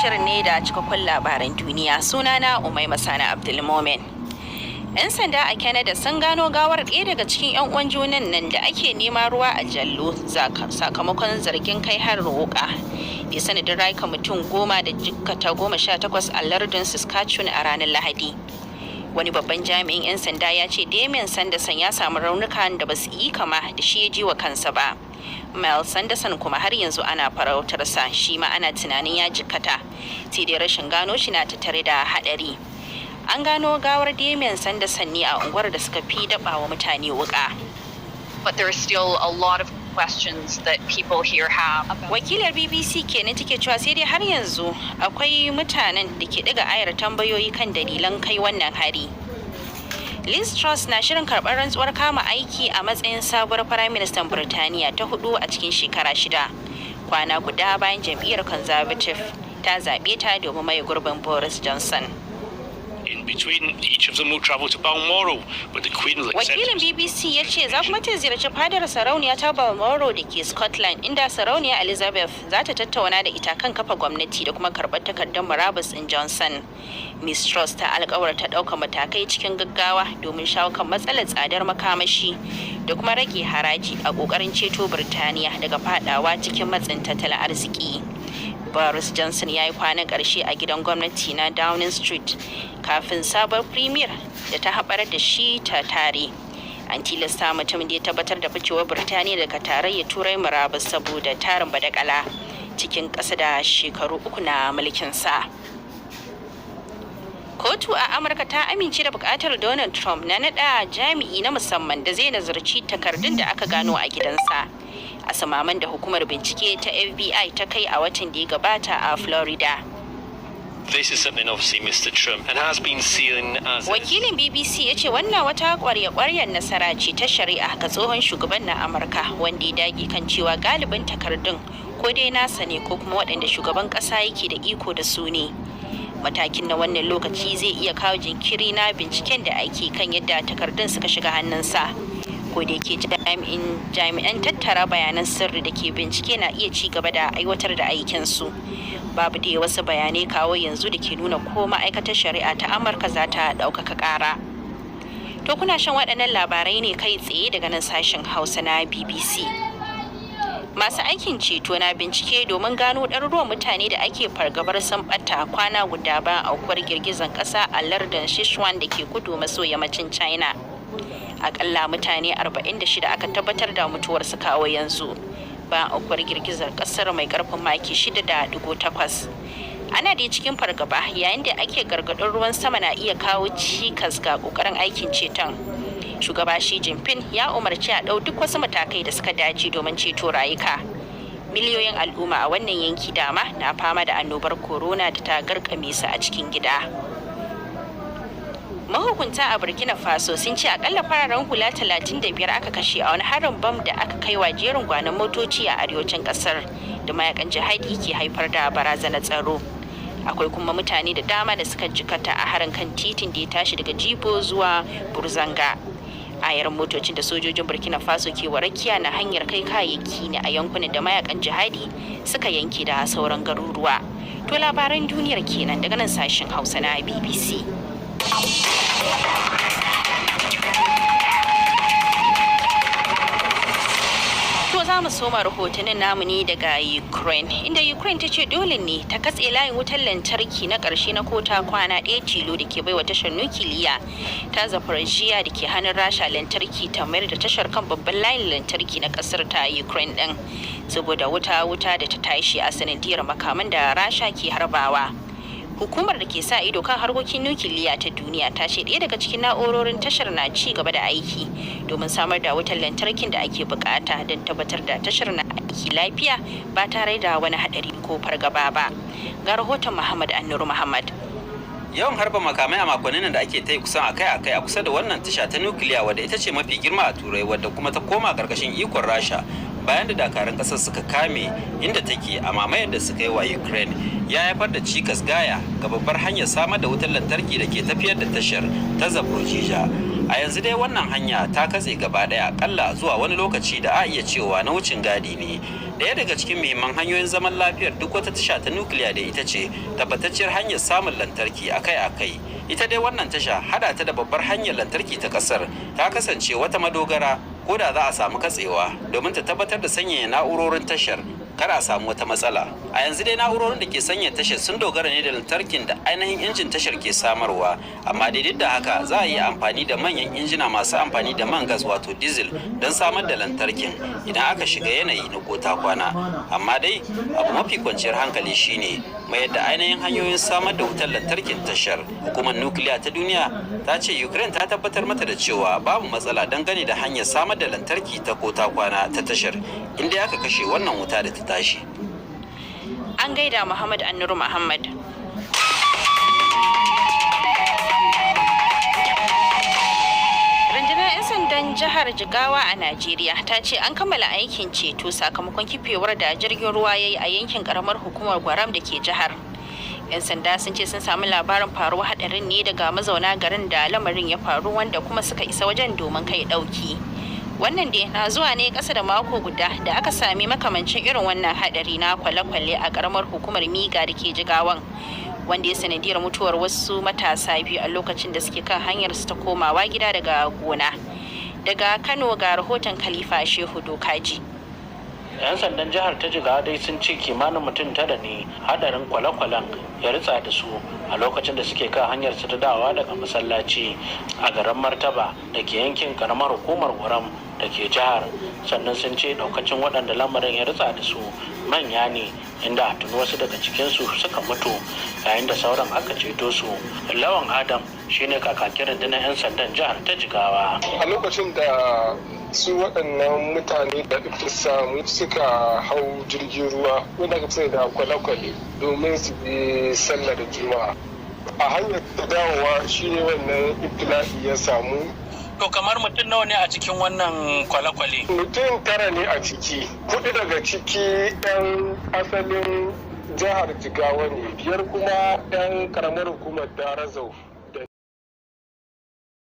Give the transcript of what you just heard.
Shirin ne da cikakkun labaran duniya. Sunana Umaima Sani Abdulmomin. 'Yan sanda a Canada sun gano gawar ɗaya daga cikin 'yan uwan junan nan da ake nema ruwa a jallo sakamakon zargin kai harin wuka da sanadin rayuka mutum 10 da jikkata 18 a lardin Saskatchewan a ranar Lahadi. Wani babban jami'in 'yan sanda ya ce Damien Sanderson ya samu raunukan da ba su yi kama da shi ya ji wa kansa ba. Myles Sanderson kuma har yanzu ana farautarsa, shi ma ana tunanin ya jikkata, sai dai rashin gano shi na tattare da haɗari. An gano gawar Damien Sanderson ne a unguwar da suka fi dabawa mutane wuka. But there is still a lot of questions that people here have. Wakilar BBC kenan take cewa sai dai har yanzu akwai mutanen da ke ɗiga ayar tambayoyi kan dalilan kai wannan hari. Liz Truss na shirin karɓar rantsuwar kama aiki a matsayin sabuwar Firaministan Birtaniya ta hudu a cikin shekara 6, kwana guda bayan jam'iyyar Conservative ta zaɓe ta domin maye gurbin Boris Johnson. In between, each of them will travel to Balmoral, where the Queen will accept Wakilin BBC ya ce za kuma ta ziyarci fadar sarauniya ta Balmoral da ke Scotland, inda Sarauniya Elizabeth za ta tattauna da ita kan kafa gwamnati da kuma karɓar takardar murabus ɗin Johnson. Ms. Truss ta alkawarta ɗaukar matakai cikin gaggawa domin shawo kan matsalar tsadar makamashi da kuma rage haraji a ƙoƙarin ceto Birtaniya daga fadawa cikin matsin tattalin arziki. Boris Johnson ya yi kwanan ƙarshe a gidan gwamnati na Downing Street kafin sabon premier da ta haɓar da shi ta tare. An tilasta mutumin da ya tabbatar da ficewar Birtaniya daga Tarayyar Turai murabus saboda tarin badakala cikin ƙasa da shekaru 3 na mulkinsa. Kotu a Amurka ta amince da buƙatar Donald Trump na naɗa jami'i na musamman da zai nazarci takardun da aka gano a gidansa a samaman da hukumar bincike ta FBI ta kai a watan da ya gabata a Florida. This is something obviously Mr. Trump and has been seen as Wakilin BBC ya ce wannan wata kwarya-kwaryar nasara ce ta shari'a ga tsohon shugaban na Amurka, wanda ya dage kan cewa galibin takardun ko dai nasa ne ko kuma waɗanda shugaban ƙasa yake da iko da su ne. Matakin na wannan lokaci zai iya kawo jinkiri na binciken da ake kan yadda takardun suka shiga hannunsa. Ko da yake jami'an tattara bayanan sirri da ke bincike na iya ci gaba da aiwatar da aikinsu. Babu dai wasu bayanai kawo yanzu da ke nuna ko ma'aikatar shari'a ta Amurka za ta ɗaukaka ƙara. To, kuna shan waɗannan labarai ne kai tsaye daga nan sashen Hausa na BBC. Masu aikin ceto na bincike domin gano ɗaruruwan mutane da ake fargabar sun ɓata kwana guda bayan aukuwar girgizan ƙasa a lardin Sichuan da ke kudu maso yammacin China. Akalla mutane 46 aka tabbatar da mutuwarsu kawo yanzu bayan aukuwar girgizar ƙasar mai ƙarfin maki 6.8. Ana da cikin fargaba yayin da ake gargaɗin ruwan sama na iya kawo cikas ga ƙoƙarin aikin ceton. Shugaba Xi Jinping ya umarci a ɗau duk wasu matakai da suka dace domin ceto rayuka. Miliyoyin al'umma a wannan yanki dama na fama da annobar corona da ta garkame su a cikin gida. Mahukunta a Burkina Faso sun ce akalla fararen hula 35 aka kashe a wani harin bam da aka kai wa jerin gwanon motoci a arewacin kasar da mayakan jihadi ke haifar da barazanar tsaro. Akwai kuma mutane da dama da suka jikata a harin kan titin da ya tashi daga Djibo zuwa Bourzanga. Ayarin motocin da sojojin Burkina Faso ke warakiya na hanyar kai kayayyaki ne a yankunan da mayakan jihadi suka yanke da sauran garuruwa. To, labaran duniyar kenan daga nan sashen Hausa na BBC. To, za mu soma rahotannin namu ne daga Ukraine, inda Ukraine ta ce dole ne ta katse layin wutar lantarki na ƙarshe na kota kwana ɗaya tilo da ke baiwa tashar nukiliya ta Zaporizhia da ke hannun Rasha lantarki, ta mayar da tashar kan babban layin lantarki na ƙasar ta Ukraine ɗin, saboda wuta da ta tashi a sanadiyar makaman da Rasha ke harbawa. Hukumar da ke sa ido kan harkokin nukiliya ta duniya ta ce ɗaya daga cikin na'urorin tashar na ci gaba da aiki domin samar da wutar lantarkin da ake bukata don tabbatar da tashar na aiki lafiya ba tare da wani haɗari ko fargaba ba. Ga rahoton Muhammad Annur Muhammad. Yawan harba makamai a makonnin da ake ta yi kusan akai-akai a kusa da wannan tasha ta nukiliya, wadda ita ce mafi girma a Turai, wadda kuma ta koma karkashin ikon Rasha bayan da dakarun kasar suka kame inda take a mamayar da suka yi wa Ukraine, ya haifar da cikas gaya ga babbar hanyar samar da wutar lantarki da ke tafiyar da tashar ta Zaporizhia. A yanzu dai wannan hanya ta katse gaba daya, akalla zuwa wani lokaci da a iya cewa na wucin gadi ne. Daya daga cikin muhimman hanyoyin zaman lafiyar duk wata tasha ta nukiliya da ita ce tabbatacciyar hanyar samun lantarki akai-akai. Ita dai wannan tasha, hada ta da babbar hanyar lantarki ta kasar, ta kasance wata madogara ko da za a samu katsewa, domin ta tabbatar da sanyaya na'urorin tashar, kar a samu wata matsala. A yanzu dai na'urorin da ke sanya tashar sun dogara ne da lantarkin da ainihin injin tashar ke samarwa, amma dai duk da haka za a iya amfani da manyan injina masu amfani da man gas, wato diesel, don samar da lantarkin idan aka shiga yanayi na kota kwana. Amma dai abu mafi kwanciyar hankali shine mayar da ainihin hanyoyin samar da wutar lantarkin tashar. Hukumar nukiliya ta duniya ta ce Ukraine ta tabbatar mata da cewa babu matsala dangane da hanyar samar da lantarki ta kota kwana ta tashar inda aka kashe wannan wuta da ta tashi. An gaida Muhammad Annuru Muhammad. Rundunar 'yan sandan jihar Jigawa a Najeriya ta ce an kammala aikin ceto sakamakon kifewar da jirgin ruwa ya yi a yankin karamar hukumar Gwaram da ke jihar. 'Yan sanda sun ce sun samu labarin faruwar hadarin ne daga mazauna garin da lamarin ya faru, wanda kuma suka isa wajen domin kai dauki. Wannan dai na zuwa ne kasa da mako guda da aka sami makamancin irin wannan hadari na kwale-kwale a karamar hukumar Miga da ke Jigawan, wanda ya sanadiyar mutuwar wasu matasa biyu a lokacin da suke kan hanyar su ta komawa gida daga gona. Daga Kano ga rahoton Khalifa Shehu Dokaji. 'Yan sandan jihar ta Jigawa dai sun ce kimanin mutum 9 ne hadarin kwale-kwalen ya ritsa da su a lokacin da suke kan hanyar su ta dawowa daga masallaci a garin Martaba da ke yankin karamar hukumar Gwaram da ke jihar. Sannan sun ce daukacin waɗanda lamarin ya ritsa da su manya ne, inda tuni wasu daga cikinsu suka mutu yayin da sauran aka ceto su. Lawan Adam shine kakakin rundunar 'yan sandan jihar ta Jigawa. A lokacin da su waɗannan mutane da samu suka hau jirgin ruwa wanda aka fi da kwale-kwale domin su yi sallar Juma'a, a hanyar ta dawowa shi ne wannan ibtila'i ya samu. To, kamar mutum nawa ne a cikin wannan kwale-kwale? Mutum 9 ne a ciki. Kudu daga ciki 'yan asalin jihar Jigawa ne, biyar kuma 'yan karamar hukumar Darazau.